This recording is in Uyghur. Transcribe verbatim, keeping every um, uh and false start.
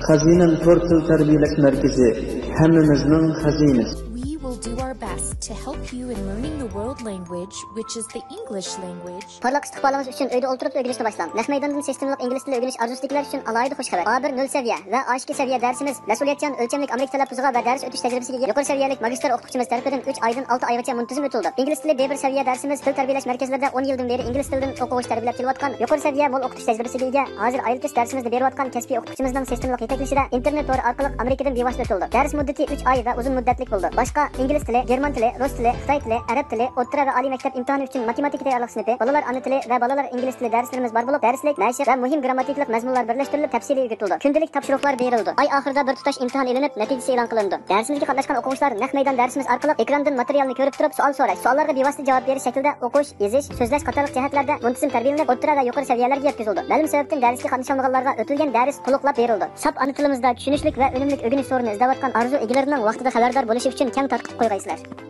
خەزىنەم تور تىل تەربىيەلەش مەركىزى، ھەممىمىزنىڭ خەزىنىسى. We will do our best to help you in learning the world language, which is the English language. پارلاق ئىستىقبالىڭىز ئۈچۈن ئۆيدە ئولتۇرۇپلا ئۆگىنىشنى باشلاڭ. نەق مەيداندىن سىستېمىلىق ئىنگلىز تىلى ئۆگىنىش ئارزۇسىدىكىلەر ئۈچۈن ئالاھىدە خۇش خەۋەر. ئا بىر نۆل سەۋىيە ۋە ئا ئىككى سەۋىيە دەرسىمىز مەسئۇلىيەتچان ئۆلچەملىك ئامېرىكا تەلەپپۇزىغا ۋە دەرس ئۆتۈش تەجرىبىسىگە ئىگە يۇقىرى سەۋىيەلىك ماگىستىر ئوقۇتقۇچىمىز تەرىپىدىن ئۈچ ئايدىن ئالتە ئايغىچە مۇنتىزىم ئۆتۈلىدۇ. ئىنگلىز تىلى بىر بىر سەۋىيە دەرسىمىز تىل تەربىيەلەش مەركەزلىرىدە ئون يىلدىن بېرى ئىنگلىز تىلىدىن ئوقۇغۇچى تەربىيەلەپ كېلىۋاتقان، يۇقىرى سەۋىيە مول ئوقۇتۇش تەجرىبىسىگە ئىگە، ھازىر ئايلېتىس دەرسىمىزنى بېرىۋاتقان كەسپىي ئوقۇتقۇچىمىزنىڭ سىستېمىلىق يېتەكلىشىدە ئىنتېرنېت تورى ئارقىلىق ئامېرىكىدىن بىۋاسىتە ئۆتۈلىدۇ. دەرس مۇددىتى ئۈچ ئاي ۋە ئۇزۇن مۇددەتلىك بولىدۇ. باشقا ئىنگلىز تىلى، گېرمان تىلى، رۇس تىلى، خىتاي تىلى، ئەرەب تىلى، ئوتتۇرا ۋە ئالىي مەكتەپ ئىمتىھانى ئۈچۈن ماتېماتىكا تەييارلىق سىنىپى، بالىلار ئانا تىلى ۋە بالىلار ئىنگلىز تىلى دەرسلىرىمىز بار بولۇپ، دەرسلىك، مەشىق ۋە مۇھىم گىرامماتىكىلىق مەزمۇنلار بىرلەشتۈرۈلۈپ تەپسىلىي ئۆگىتىلىدۇ. كۈندىلىك تاپشۇرۇقلار بېرىلىدۇ. ئاي ئاخىرىدا بىر تۇتاش ئىمتىھان ئېلىنىپ، نەتىجىسى ئېلان قىلىنىدۇ. دەرسىمىزگە قاتناشقان ئوقۇغۇچىلار نەق مەيدان دەرسىمىز ئارقىلىق ئېكراندىن دەرسىمىز ئارقىلىق ئېكراندىن ماتېرىيالنى كۆرۈپ تۇرۇپ سوئال سوراش، سوئاللارغا بىۋاسىتە جاۋاب بېرىش شەكلىدە ئوقۇش، يېزىش، سۆزلەش قاتارلىق جەھەتلەردە مۇنتىزىم تەربىيەلىنىپ، ئوتتۇرا ۋە يۇقىرى سەۋىيەلەرگە يەتكۈزۈلىدۇ. مەلۇم سەۋەبتىن دەرسكە قاتنىشالمىغانلارغا ئۆتۈلگەن دەرس تولۇقلاپ بېرىلىدۇ. ساپ ئانا تىلىمىزدا چۈشىنىشلىك ۋە ئۈنۈملۈك ئۆگىنىش سورۇنى ئىزدەۋاتقان ئارزۇ ئىگىلىرىنىڭ ۋاقتىدا خەۋەردار بولۇشى ئۈچۈن كەڭ تارقىتىپ قويغايسىلەر.